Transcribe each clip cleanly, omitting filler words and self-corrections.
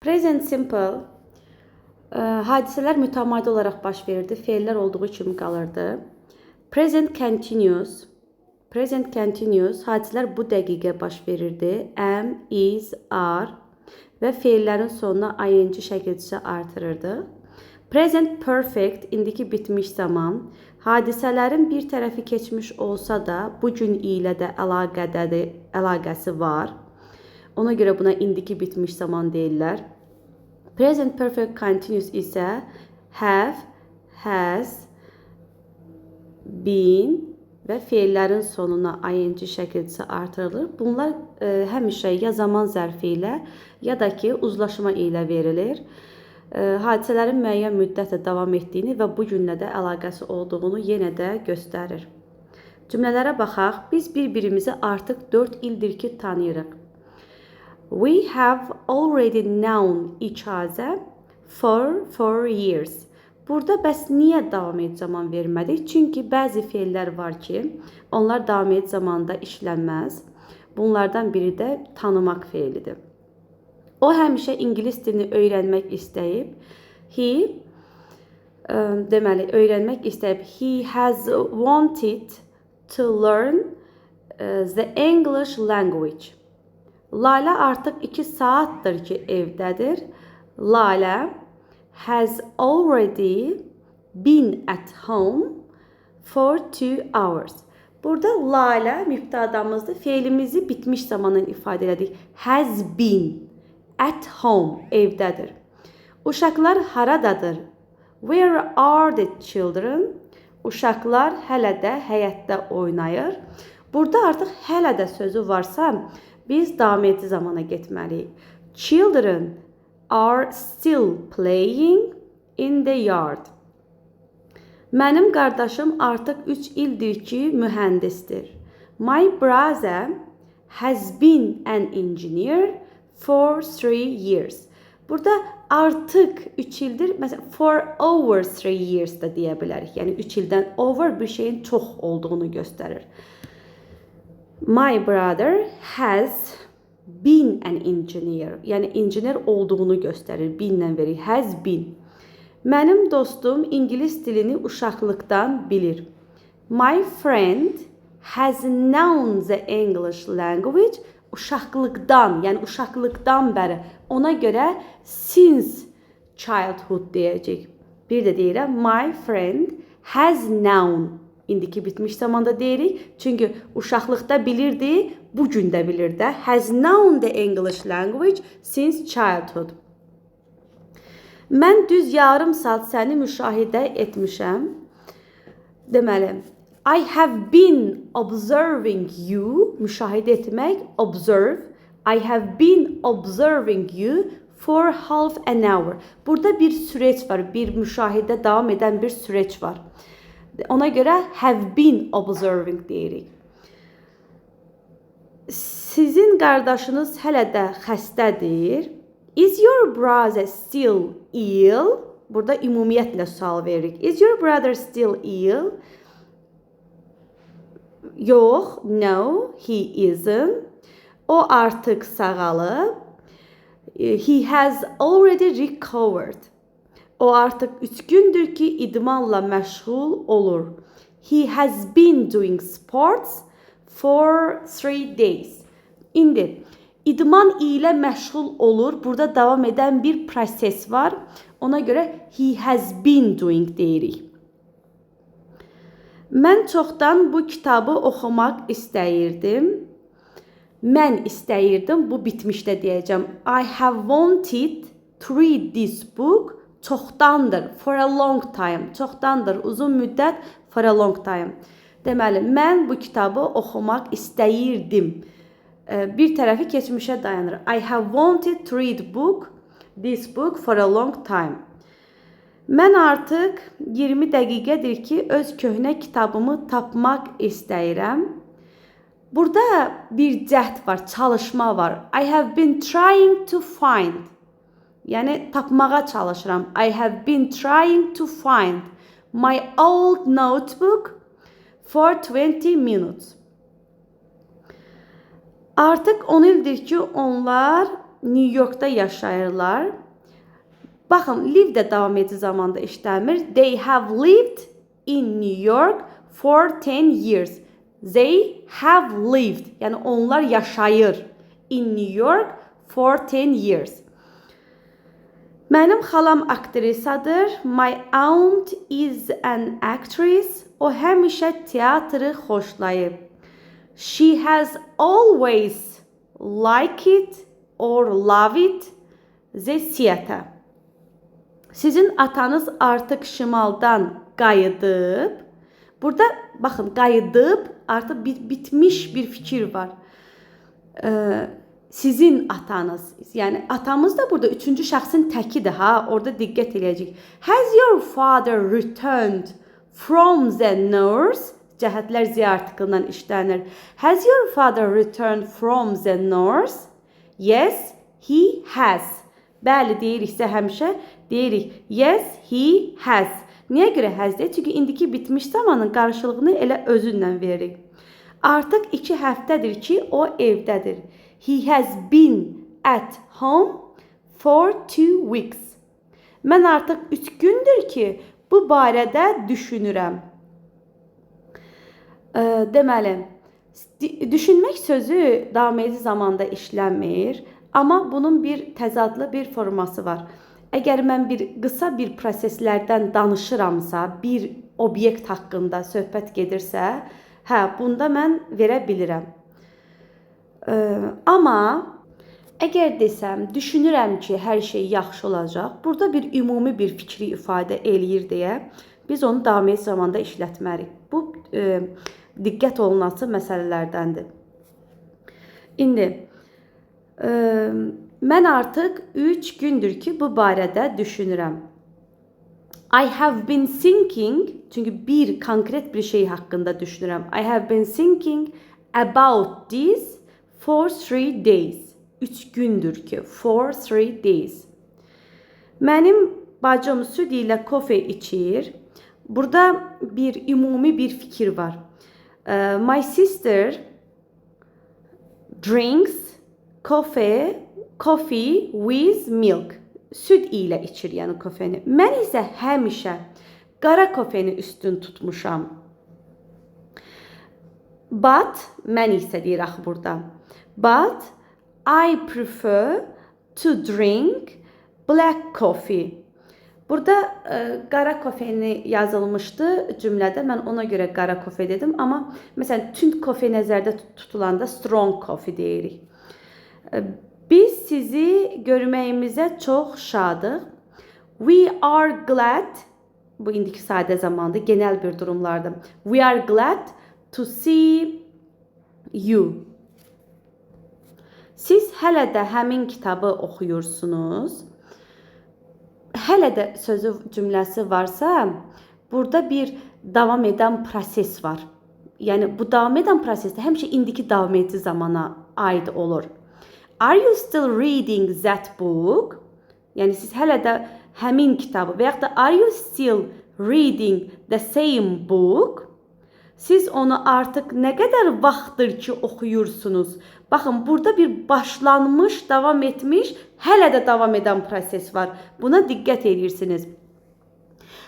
Present simple hadisələr mütəmadi olaraq baş verirdi, feillər olduğu kimi qalırdı. Present continuous. Present continuous hadisələr bu dəqiqə baş verirdi. Am, is, are və feillərin sonuna ing şəkilçisi artırırdı. Present perfect indiki bitmiş zaman hadisələrin bir tərəfi keçmiş olsa da bu gün ilə də əlaqədədir, əlaqəsi var. Ona görə buna indiki bitmiş zaman deyirlər. Present perfect continuous isə have, has, been və feillərin sonuna ing şəkilçisi artırılır. Bunlar həmişə ya zaman zərfi ilə, ya da ki uzlaşma ilə verilir. Hadisələrin müəyyən müddətlə davam etdiyini və bu günlə də əlaqəsi olduğunu yenə də göstərir. Cümlələrə baxaq. Biz bir-birimizi artıq 4 ildir ki tanıyırıq. We have already known each other for 4 years. Burada bəs niyə davam edici zaman vermədik? Çünki bəzi feillər var ki, onlar davam edici zamanda işlənməz. Bunlardan biri də tanımaq feilidir. O həmişə ingilis dilini öyrənmək istəyib. He deməli öyrənmək istəyib. He has wanted to learn the English language. Lalə artıq 2 saatdır ki evdədir. Lalə has already been at home for 2 hours. Burada Lalə mübtədamızdır. Feilimizi bitmiş zamanla ifadə elədik. Has been at home, evdədir. Uşaqlar haradadır? Where are the children? Uşaqlar hələ də həyətdə oynayır. Burada artıq "hələ də" sözü varsa, biz davam edici zamana getməliyik. Children are still playing in the yard. Mənim qardaşım artıq 3 ildir ki mühəndisdir. My brother has been an engineer for 3 years. Burada artıq 3 ildir, məsələn, for over 3 years da deyə bilərik. Yəni 3 ildən over bir şeyin çox olduğunu göstərir. My brother has been an engineer. Yəni engineer olduğunu göstərir. Been-lə verir. Has been. Mənim dostum ingilis dilini uşaqlıqdan bilir. My friend has known the English language uşaqlıqdan, yəni uşaqlıqdan bəri. Ona görə since childhood deyəcək. Bir də deyirəm, my friend has known. İndiki bitmiş zamanda deyirik. Çünki uşaqlıqda bilirdi, bu gün də bilir də. Has known the English language since childhood. Mən düz yarım saat səni müşahidə etmişəm. Deməli, I have been observing you, müşahidə etmək, observe. I have been observing you for half an hour. Burada bir süreç var, bir müşahidə davam edən bir süreç var. Ona görə have been observing deyirik. Sizin qardaşınız hələ də xəstədir. Is your brother still ill? Burada ümumiyyətlə sual veririk. Is your brother still ill? Yox, no, he isn't. O artıq sağalıb. He has already recovered. O artıq 3 gündür ki idmanla məşğul olur. He has been doing sports for 3 days. İndi idman ilə məşğul olur. Burada davam edən bir proses var. Ona görə he has been doing deyirik. Mən çoxdan bu kitabı oxumaq istəyirdim. Mən istəyirdim, bu bitmişdə deyəcəm. I have wanted to read this book çoxdandır. For a long time. Çoxdandır, uzun müddət, for a long time. Deməli, mən bu kitabı oxumaq istəyirdim. Bir tərəfi keçmişə dayanır. I have wanted to read this book for a long time. Mən artıq 20 dəqiqədir ki, öz köhnə kitabımı tapmaq istəyirəm. Burada bir cəhd var, çalışma var. I have been trying to find. Yəni tapmağa çalışıram. I have been trying to find my old notebook for 20 minutes. Artıq 10 ildir ki, onlar New Yorkda yaşayırlar. Baxın, live də davam edici zamanda işləmir. They have lived in New York for 10 years. They have lived. Yəni onlar yaşayır in New York for 10 years. Mənim xalam aktrisadır. My aunt is an actress. O həmişə teatrı xoşlayıb. She has always liked it or love it the theater. Sizin atanız artıq şimaldan qayıdıb. Burada baxın, qayıdıb artıq bitmiş bir fikir var. Sizin atanız, yəni atamız da burada üçüncü şəxsin təkidir ha, orada diqqət eləyəcəyik. Has your father returned from the north? Cəhətlər Z artiklından işlənir. Has your father returned from the north? Yes, he has. Bəli deyiriksə həmişə deyirik yes, he has. Niyə görə has deyir? Çünki indiki bitmiş zamanın qarşılığını elə özünlə veririk. Artıq 2 həftədir ki, o evdədir. He has been at home for 2 weeks. Mən artıq 3 gündür ki, bu barədə düşünürəm. Deməli, düşünmək sözü davam edici zamanda işlənmir, amma bunun bir təzadlı bir forması var. Əgər mən bir qısa bir proseslərdən danışıramsa, bir obyekt haqqında söhbət gedirsə, hə, bunda mən verə bilirəm. Amma əgər desəm, düşünürəm ki, hər şey yaxşı olacaq, burada bir ümumi bir fikri ifadə eləyir deyə biz onu davam edici zamanda işlətmərik. Bu diqqət olunası məsələlərdəndir. İndi mən artıq 3 gündür ki, bu barədə düşünürəm. I have been thinking, çünki bir konkret bir şey haqqında düşünürəm. I have been thinking about this for 3 days. 3 gündür ki, for 3 days. Mənim bacım süd ilə kofe içir. Burada bir ümumi bir fikir var. My sister drinks coffee with milk. Süd ilə içir, yəni kofeni. Mən isə həmişə qara kofeni üstün tutmuşam. But, mən isə deyir axı burada. But I prefer to drink black coffee. Burada qara kofeni yazılmışdı cümlədə. Mən ona görə qara kofe dedim. Amma məsələn, tünd kofe nəzərdə tutulanda strong coffee deyirik. Biz sizi görməyimizə çox şadıq. We are glad. Bu indiki sadə zamandır, genel bir durumlarda. We are glad to see you. Siz hələ də həmin kitabı oxuyursunuz. Hələ də sözü cümləsi varsa, burada bir davam edən proses var. Yəni bu davam edən prosesdə həmişə indiki davam edici zamana aid olur. Are you still reading that book? Yəni siz hələ də həmin kitabı və yaxud da are you still reading the same book? Siz onu artıq nə qədər vaxtdır ki oxuyursunuz? Baxın, burada bir başlanmış, davam etmiş, hələ də davam edən proses var. Buna diqqət edirsiniz.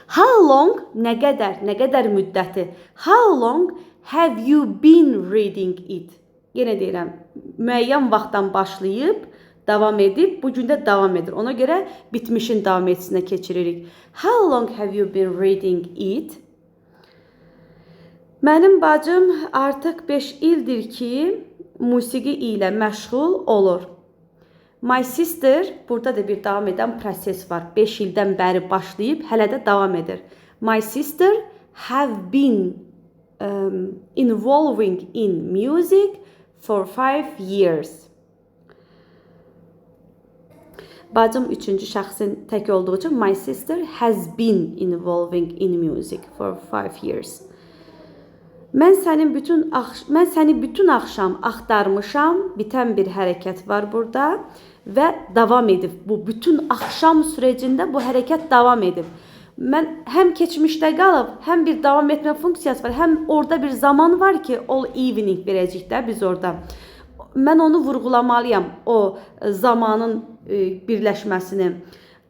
How long, nə qədər, nə qədər müddəti? How long have you been reading it? Yenə deyirəm, müəyyən vaxtdan başlayıb, davam edib, bu gün də davam edir. Ona görə bitmişin davam etsinə keçiririk. How long have you been reading it? Mənim bacım artıq 5 ildir ki, musiqi ilə məşğul olur. My sister, burada da bir davam edən proses var. 5 ildən bəri başlayıb, hələ də davam edir. My sister have been involving in music for 5 years. Bacım üçüncü şəxsin tək olduğu üçün my sister has been involving in music for 5 years. Mən səni bütün axşam axtarmışam. Bitən bir hərəkət var burada və davam edib. Bu bütün axşam sürecində bu hərəkət davam edib. Mən həm keçmişdə qalıb, həm bir davam etmə funksiyası var, həm orada bir zaman var ki, all evening verəcəyik də biz orada. Mən onu vurğulamalıyam, o zamanın birləşməsini.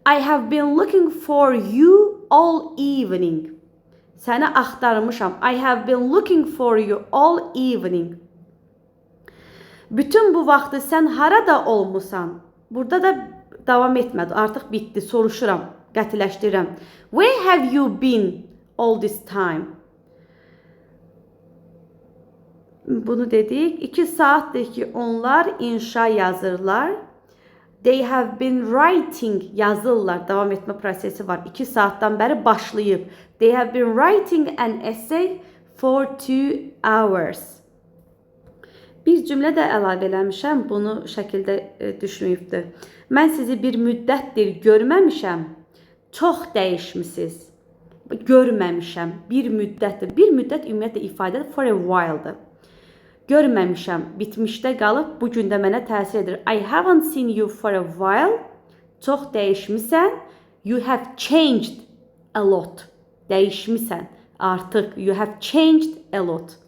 I have been looking for you all evening. Səni axtarmışam. I have been looking for you all evening. Bütün bu vaxtı sən harada olmusan? Burada da davam etmədi. Artıq bitdi. Soruşuram, qətiləşdirirəm. Where have you been all this time? Bunu dedik. 2 saatdir ki, onlar inşa yazırlar. They have been writing yazırlar. Davam etmə prosesi var. 2 saatdan bəri başlayıb. They have been writing an essay for 2 hours. Bir cümlə də əlavə eləmişəm. Bunu şəkildə düşməyibdir. Mən sizi bir müddətdir görməmişəm. Çox dəyişmisiniz. Görməmişəm. Bir müddətdir. Bir müddət ümumiyyətlə ifadə for a while-dır. Görməmişəm. Bitmişdə qalıb bu gün də mənə təsir edir. I haven't seen you for a while. Çox dəyişmisən. You have changed a lot. Dəyişmisən. Artıq you have changed a lot.